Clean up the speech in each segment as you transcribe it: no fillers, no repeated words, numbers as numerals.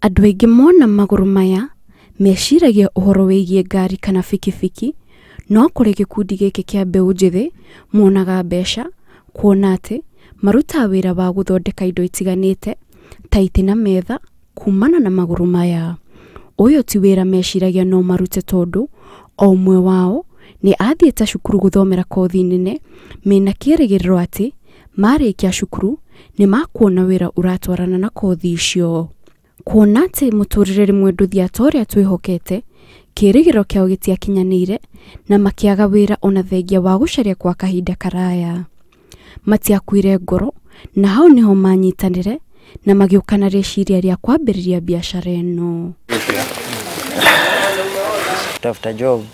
Andũ aingĩ mona magũrũ maya meciragia ũhoro wĩgiĩ ngari kana bikibiki, no kũrĩ gĩkundi gĩkĩ kĩa mbeũ njĩthĩ monaga mbeca kuona atĩ marutaga wĩra wa gũthondeka indo itiganĩte ta itĩ na metha kumana na magũrũ maya. Ũyũ ti wĩra meciragia no marute tondũ o ũmwe wao nĩ athiĩte cukuru gũthomera kothi nene mena kĩrĩgĩrĩro atĩ marĩkia cukuru nĩ makuona wĩra ũratwarana na kothi icio. Kuona atĩ mũtũrĩre rĩmwe ndũthiaga ta ũrĩa twĩhokete, kĩrĩgĩrĩro kĩao gĩtiakinyanĩire na makĩaga wĩra ona thengia wa gũcaria kwa kahinda karaya. Matiakuire ngoro na hau niho manyitanĩre na magĩũka na rĩciria rĩa kwambĩrĩria biacara ĩno. Kutafuta job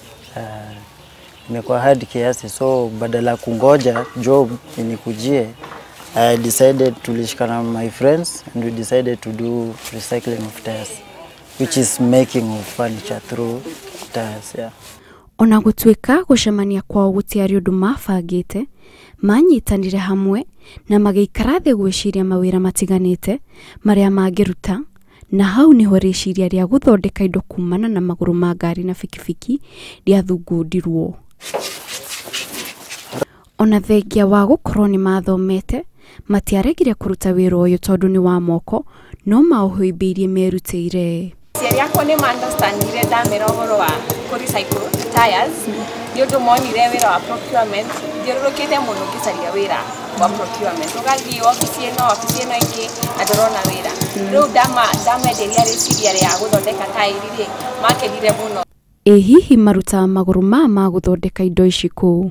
imekuwa hard kiasi, so badala kungoja job inikujie, I decided tulishikana na my friends and we decided to do recycling of tires, which is making of furniture through tires, yeah. Ona gũtuĩka gũcemania kwao gũtiarĩ ũndũ mabangĩte, manyitanire hamwe na magĩikara thĩ gwĩciria mawĩra matiganĩte marĩa mangĩruta, na hau niho rĩciria rĩa gũthondeka indo kumana na magũrũ ma ngari na bikibiki rĩathungundirwo. Ona thengia wa gũkorwo nĩ mathomete, matiaregire kũruta wĩra ũyũ tondũ nĩ wa moko, no maũhĩmbĩirie merutĩire. Aciari akwa nĩ ma-understandire ndamera ũhoro wa kũ recycle tires nĩ ũndũ monire wĩra wa procurement thiũrũrũkĩte mũno ngĩcaria wĩra wa procurement, ũgathiĩ wabici ĩno wabici ĩno ĩngĩ na ndũrona wĩra. Rĩu ndamenderia rĩciria rĩa gũthondeka taĩri rĩ, makenire mũno. Ĩ hihi marutaga magũrũ maya ma gũthondeka indo ici kũ?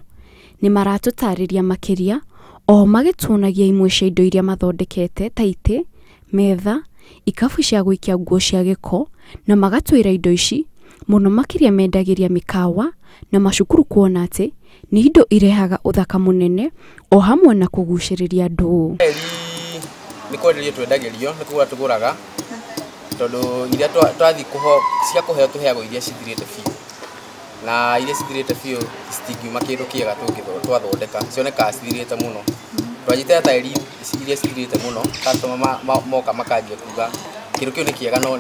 Nĩ maratũtarĩria makĩria oho magĩtuonagia imwe cia indo iria mathondekete ta itĩ, metha, ikabu cia gũikia nguo cia gĩko, na magatwĩra indo ici mũno makĩria mendagĩria mĩkawa na macukuru kuona atĩ nĩ indo irehaga ũthaka mũnene o hamwe na kũgucĩrĩria andũ. Nĩ kwenderio twendagĩrio, nĩ kũgũra tũgũraga, tondũ iria twathiĩ cia kũheo tũheagwo iria cithirĩte biũ, na iria cithirĩte biũ citingiuma kĩndũ kĩega twathondeka, cionekaga cithirĩte mũno. Twanjĩte taĩri iria cithirĩte mũno, customer moka makanjia kuga kĩndũ kĩu nĩ kĩega, no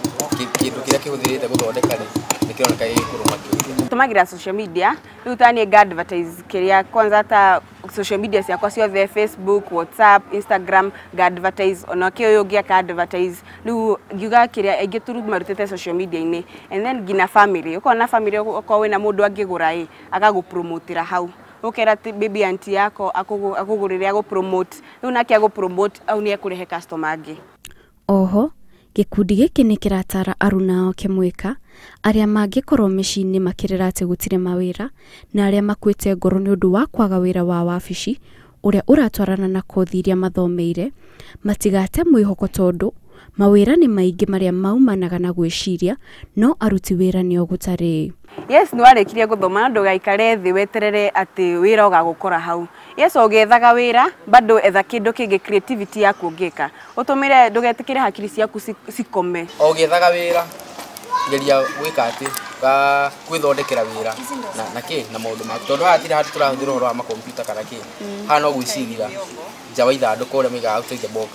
kĩndũ kĩrĩa kĩhũthĩrĩte gũthondeka rĩ, nĩ kĩroneka gĩ gĩkũrũ makĩria. Tũmagira social media, rĩu ta niĩ nga advertise kĩrĩa kwanza ta social media ciakwa ciothe, Facebook, WhatsApp, Instagram, nga advertise, ona kĩ ũyũ ũngĩ aka advertise. Rĩu ngiuga kĩrĩa aingĩ tu marutĩte social media-inĩ, and then nginya family, ũkorwo na family, okorwo wĩna mũndũ angĩgũra ĩ, agagũpromotĩra hau. Ũkera baby auntie yako akũgũrĩre agũpromote, rĩu nake agũpromote au nĩ ekũrehe customer angĩ. Oho gĩkundi gĩkĩ nĩ kĩratara aruna ao kĩmwĩka arĩa mangĩkorwo mĩciĩ-inĩ makĩrĩra atĩ gũtirĩ mawĩra na arĩa makuĩte ngoro nĩ ũndũ wa kwaga wĩra wa wabici ũrĩa ũratwarana na kothi iria mathomeire, matigate mwĩhoko tondũ mawĩra nĩ maingĩ marĩa maumanaga na gwĩciria no aruti wĩra nĩo gũtarĩ. Yes, nĩ warĩkirie gũthoma no ndũgaikare thĩ weterere atĩ wĩra ũgagũkora hau. Yes, ũgĩethaga wĩra bado etha kĩndũ kĩngĩ creativity yaku ũngĩka, ũtũmĩre, ndũgetĩkĩre hakiri ciaku cikome. O ũgĩethaga wĩra geria gwĩka atĩ gwĩthondekera wĩra na kĩ na maũndũ maku, tondũ haha hatirĩ handũ tũrahũthĩra ũhoro wa makompiuta kana kĩ, haha no gwĩciria nja wa ithandũkũ ũrĩa moigaga outside the box,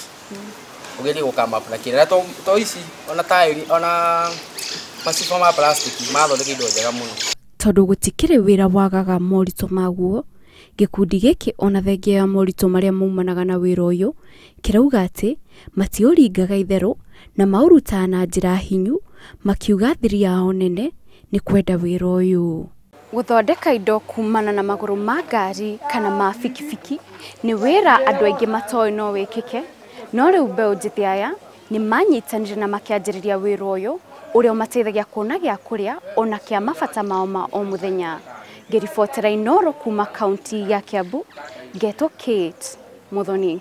ũgerie gũ come up na kĩrĩa, na to ici ona taĩri ona macuba ma plastic mathondeka indo njega mũno. Tondũ gũtikĩrĩ wĩra wagaga moritũ maguo, gĩkundi gĩkĩ ona thengia ya moritũ marĩa maumanaga na wĩra ũyũ kĩrauga atĩ matiũringaga itherũ na maũrutaga na njĩra hinyu, makiuga thiri yao nene nĩ kwenda wĩra ũyũ. Gũthondeka indo kumana na magũrũ ma ngari kana ma bikibiki nĩ wĩra andũ aingĩ matoĩ no wĩkĩke, no rĩu mbeũ njĩthĩ aya nĩ manyitanire na makĩanjĩrĩria wĩra ũyũ ũrĩa ũmateithagia kuona gĩa kũrĩa ona kĩa mabata mao ma o mũthenya. Ngĩribotera Inooro kuma kaunti ya Kiambu, ngetwo Kate Muthoni.